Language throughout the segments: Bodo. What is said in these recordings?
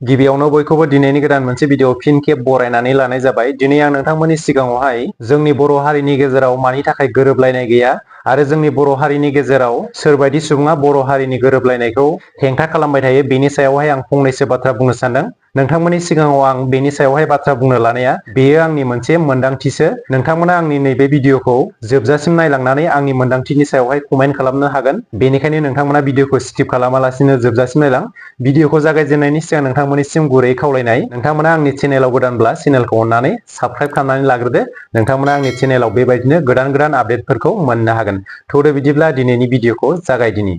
गिबियावनो बयखौबो दिनैनि गोदान मोनसे भिडिअ फिन खेब बरायनानै लानाय जाबाय। दिनै आं नोंथांमोननि सिगाङावहाय जोंनि बर' हारिनि गेजेराव मानि थाखाय गोरोबलायनाय गैया आरो जोंनि बर' हारिनि गेजेराव सोरबायदि सुबुङा बर' हारिनि गोरोबलायनायखौ हेंथा खालामबाय थायो बेनि सायावहाय आं फंनैसो बाथ्रा बुंनो सानदों। नोंथांमोननि सिगाङाव आं बेनि सायावहाय बाथ्रा बुंनो लानाया बेयो आंनि मोनसे मोनदांथिसो। नोंथांमोना आंनि नैबे भिडिअखौ जोबजासिम नायलांनानै आंनि मोनदांथिनि सायावहाय कमेन्ट खालामनो हागोन। बेनिखायनो नोंथांमोना भिडिअखौ स्किप खालामालासिनो जोबजासिम नायलां। भिडिअखौ जागायजेननायनि सिगां नोंथांमोननिसिम गुरै खावलायनाय, नोंथांमोना आंनि चेनेलाव गोदानब्ला चेनेलखौ अननानै साबस्क्राइब खालामनानै लाग्रोदो। नोंथांमोना आंनि चेनेलाव बेबायदिनो गोदान आपडेटफोरखौ मोननो हागोन। थौदो बिदिब्ला दिनैनि भिडिअखौ जागायदिनि।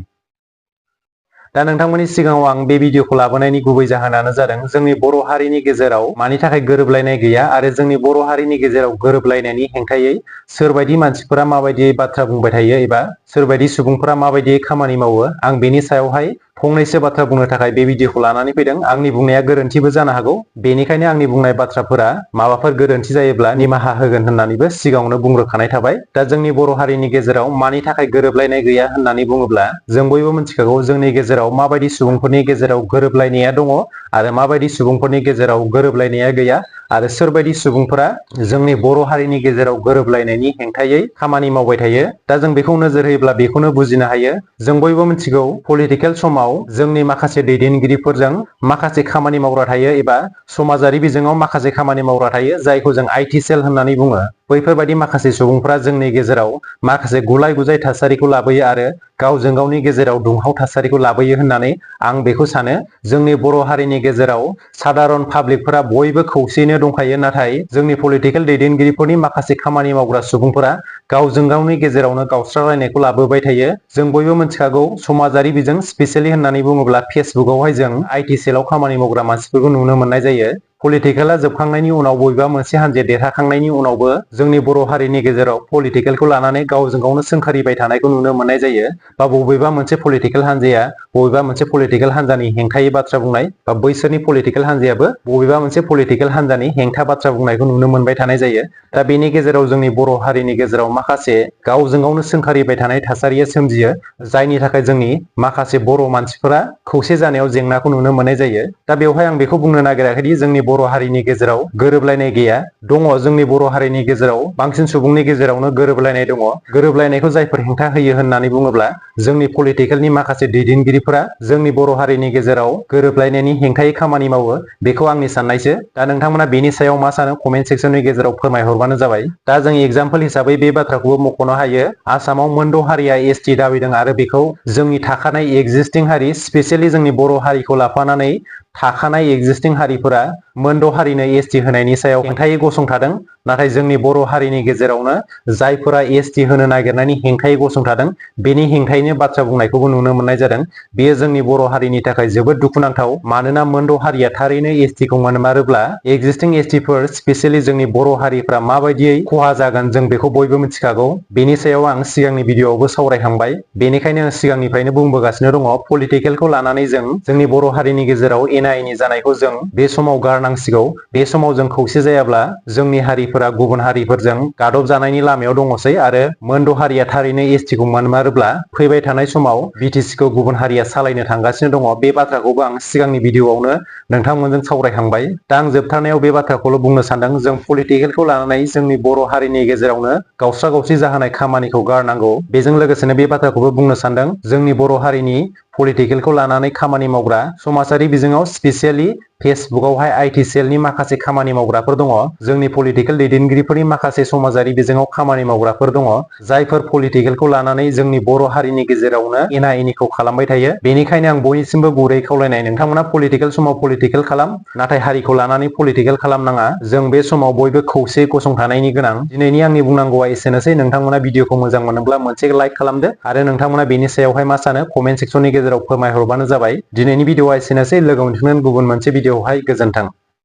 दा नोंथांमोननि सिगाङाव आं बे भिडिअखौ लाबोनायनि गुबै जाहोनानो जादों जोंनि बर' हारिनि गेजेराव मानि थाखाय गोरोबलायनाय गैया आरो जोंनि बर' हारिनि गेजेराव गोरोबलायनायनि हेंथायै सोरबायदि मानसिफोरा माबायदि बाथ्रा बुंबाय थायो एबा सोरबायदि सुबुंफोरा माबायदि खामानि मावो आं बेनि सायावहाय फंनैसो बाथ्रा बुंनो थाखाय बे भिडिअखौ लानानै फैदों। आंनि बुंनाया गोरोन्थिबो जानो हागौ, बेनिखायनो आंनि बुंनाय बाथ्राफोरा माबाफोर गोरोन्थि जायोब्ला निमाहा होगोन होननानैबो सिगाङावनो बुंग्रोखानाय थाबाय। दा जोंनि बर' हारिनि गेजेराव मानि थाखाय गोरोबलायनाय गैया होननानै बुङोब्ला जों बयबो मिथिखागौ जोंनि गेजेराव माबायदि सुबुंफोरनि गेजेराव गोरोबलायनाया दङ आरो माबायदि सुबुंफोरनि गेजेराव गोरोबलायनाया गैया आरो सोरबायदि सुबुंफोरा जोंनि बर' हारिनि गेजेराव गोरोबलायनायनि हेंथायै खामानि मावबाय थायो। दा जों बेखौ नोजोर होयोब्ला बेखौनो बुजिनो हायो। जों बयबो मिथिगौ पलिटिकेल समाव जोंनि माखासे दैदेनगिरिफोरजों माखासे खामानि मावग्रा थायो एबा समाजारि बिजोङाव माखासे खामानि मावग्रा थायो जायखौ जों आइटि सेल होननानै बुङो। बैफोरबायदि माखासे सुबुंफोरा जोंनि गेजेराव माखासे गुलाय गुजाय थासारिखौ लाबोयो आरो गावजों गावनि गेजेराव दुंहाव थासारिखौ लाबोयो होननानै आं बेखौ सानो। जोंनि बर' हारिनि गेजेराव सादारन पाब्लिकफोरा बयबो खौसेयैनो दंखायो, नाथाय जोंनि पलिटिकेल दैदेनगिरिफोरनि माखासे खामानि मावग्रा सुबुंफोरा गावजों गावनि गेजेरावनो गावस्रालायनायखौ लाबोबाय थायो। जों बयबो मिथिखागौ समाजारि बिजों स्पेसियेलि होननानै बुङोब्ला फेसबुकआवहाय जों आइटि सेलाव खामानि मावग्रा मानसिफोरखौ नुनो मोननाय जायो। पलिटिकेला जोबखांनायनि उनाव बबेबा मोनसे हान्जाया देरहाखांनायनि उनावबो जोंनि बर' हारिनि गेजेराव पलिटिकेलखौ लानानै गावजों गावनो सोंखारिबाय थानायखौ नुनो मोननाय जायो। बा बबेबा मोनसे पलिटिकेल हान्जाया बबेबा मोनसे पलिटिकेल हान्जानि हेंथायै बाथ्रा बुंनाय बा बैसोरनि पलिटिकेल हान्जायाबो बबेबा मोनसे पलिटिकेल हान्जानि हेंथा बाथ्रा बुंनायखौ नुनो मोनबाय थानाय जायो। दा बेनि गेजेराव जोंनि बर' हारिनि गेजेराव माखासे गावजों गावनो सोंखारिबाय थानाय थासारिया सोमजियो, जायनि थाखाय जोंनि माखासे बर' मानसिफोरा खौसे जानायाव जेंनाखौ नुनो मोननाय जायो। दा बेवहाय आं बेखौ बुंनो नागिराखैदि जोंनि बर' हारिनि गेजेराव गोरोबलायनाय गैया। दङ, जोंनि बर' हारिनि गेजेराव बांसिन सुबुंनि गेजेरावनो गोरोबलायनाय दङ। गोरोबलायनायखौ जायफोर हेंथा होयो होननानै बुङोब्ला जोंनि पलिटिकेलनि माखासे दैदेनगिरिफोरा जोंनि बर' हारिनि गेजेराव गोरोबलायनायनि हेंथायै खामानि मावो, बेखौ आंनि साननायसो। दा नोंथांमोना बेनि सायाव मा सानो कमेन्ट सेक्सननि गेजेराव फोरमायहरबानो जाबाय। दा जों एग्जाम्पल हिसाबै बे बाथ्राखौबो मख'नो हायो, आसामाव मोनद' हारिया एसटि दाबिदों आरो बेखौ जोंनि थाखानाय एक्जिस्टिं हारि स्पेसियेलि जोंनि बर' हारिखौ लाफानानै थाखानाय एक्जिस्टिं हारिफोरा मोनद' हारिनो एसटि होनायनि सायाव हेंथायै गसंथादों। नाथाय जोंनि बर' हारिनि गेजेरावनो जायफोरा एसटि होनो नागिरनायनि हेंथायै गसंथादों बेनि हेंथायैनो बाथ्रा बुंनायखौबो नुनो मोननाय जादों। बेयो जोंनि बर' हारिनि थाखाय जोबोद दुखुनांथाव, मानोना मोनद' हारिया थारैनो एसटिखौ मोनमारोब्ला एक्जिस्टिं एसटिफोर स्पेसियेलि जोंनि बर' हारिफ्रा माबायदियै खहा जागोन जों बेखौ बयबो मिथिखागौ। बेनि सायाव आं सिगांनि भिडिअआवबो सावरायखांबाय। बेनिखायनो आं सिगांनिफ्रायनो बुंबोगासिनो दङ, पलिटिकेलखौ लानानै जों जोंनि बर' हारिनि गेजेराव एना एनि जानायखौ जों बे समाव गारनांसिगौ। बे समाव जों खौसे जायाब्ला जोंनि हारिफोरा गुबुन हारिफोरजों गादब जानायनि लामायाव दङसै आरो मोनद' हारिया थारैनो एसटिखौ मोनमारोब्ला फैबाय थानाय समाव बिटिसिखौ गुबुन हारिया सालायनो थांगासिनो दङ। बे बाथ्राखौबो आं सिगांनि भिडिअआवनो नोंथांमोनजों सावरायखांबाय। दा आं जोबथारनायाव बे बाथ्राखौल' बुंनो सानदों, जों पलिटिकेलखौ लानानै जोंनि बर' हारिनि गेजेरावनो गावस्रा गावस्रि जाहोनाय खामानिखौ गारनांगौ। बेजों लोगोसेनो बे बाथ्राखौबो बुंनो सानदों, जोंनि बर' हारिनि पलिटिकेलखौ लानानै खामानि मावग्रा समाजारि बिजोङाव स्पेसियेलि फेसबुकआवहाय आइटि सेलनि माखासे खामानि मावग्राफोर दङ। जोंनि पलिटिकेल दैदेनगिरिफोरनि माखासे समाजारि बिजोङाव खामानि मावग्राफोर दङ, जायफोर पलिटिकेलखौ लानानै जोंनि बर' हारिनि गेजेरावनो एना एनिखौ खालामबाय थायो। बेनिखायनो आं बयनिसिमबो गुरै खावलायनाय, नोंथांमोना पलिटिकेल समाव पलिटिकेल खालाम, नाथाय हारिखौ लानानै पलिटिकेल खालामनाङा। जों बे समाव बयबो खौसे गसंथानायनि गोनां। दिनैनि आंनि बुंनांगौआ एसेनोसै। नोंथांमोना भिडिअखौ मोजां मोनोब्ला मोनसे लाइक खालामदो आरो नोंथांमोना बेनि सायावहाय मा सानो कमेन्ट सेक्सननि गेजेराव फोरमायहरबानो जाबाय। दिनैनि भिडिअआ एसेनोसै, लोगो मोनफिनगोन गुबुन मोनसे भिडिअआवहाय। गोजोन्थों।